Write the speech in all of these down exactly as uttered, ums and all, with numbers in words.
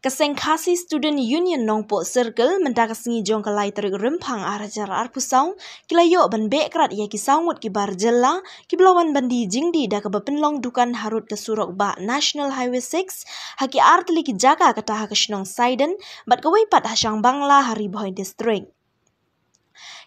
Ka seng Khasi Student Union Nongpoh Circle mynta ka sngi jong ka lai tarik Rymphang ar hajar arphew saw ki la ïoh ban beh krad ïa ki saw ngut ki bar jylla kiba la wan ban die jingdie da kaba pynlong dukan harud ka surok bah National Highway six ha ki artylli ki jaka, kata ha ka shnong Saiden bad kawei pat ha Shangbangla ha Ri Bhoi District.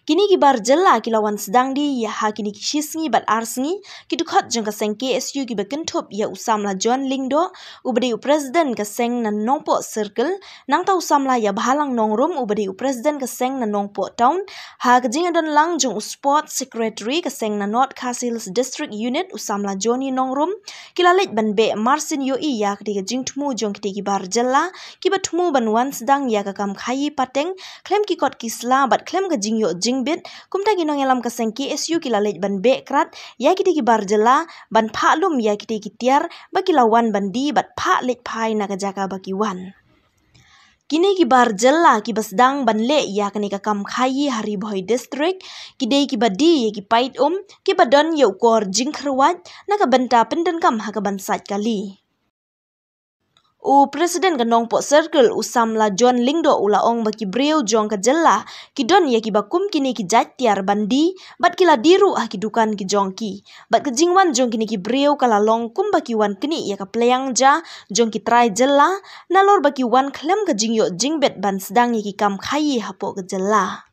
Kine ki bar jylla ki la wan sdang die ïa ha kine ki shi sngi bad ar sngi ki dkhot jong ka seng K S U kiba kynthup ïa u samla John Lyngdoh uba dei u president ka seng na Nongpoh Circle, nangta u samla Ïabhalang Nongrum uba dei u president ka seng na Nongpoh Town, ha ka jingïadon lang jong u sports secretary ka seng na North Khasi Hills District Unit u samla Johnny Nongrum, ki la leit ban beh marsien ïohi ïa katei ka jingthmu jong kitei ki bar jylla kiba thmu ban wan sdang ïa ka kam khaïi pateng khlem ki kot ki sla bad khlem ka jingïoh jingbit. Kumta ki nongïalam ka seng K S U ki la leit ban beh krad ïa kitei ki bar jylla ban phah lum ïa kitei ki tiar ba ki la wan ban die bad phah leit phai na ka jaka ba ki wan. Kine ki bar jylla kiba sdang ban leh ïa kane ka kam khaïi ha Ri Bhoi District ki dei kiba die ïa ki pait um kiba don ïa u kor jingkyrwat na ka bynta pyndonkam ha ka ban sait kali. U president ka Nongpoh Circle u samla John Lyngdoh u la ong ba ki briew jong ka jylla ki don ïa kiba kum kine ki jait tiar ban die bad ki la die ruh ha ki dukan ki jong ki. Bad ka jingwan jong kine ki briew ka la long kumba ki wan knieh ïa ka pliang ja jong ki trai jylla nalor ba ki wan khlem ka jingïoh jingbit ban sdang ïa ki kam khaïi hapoh ka jylla.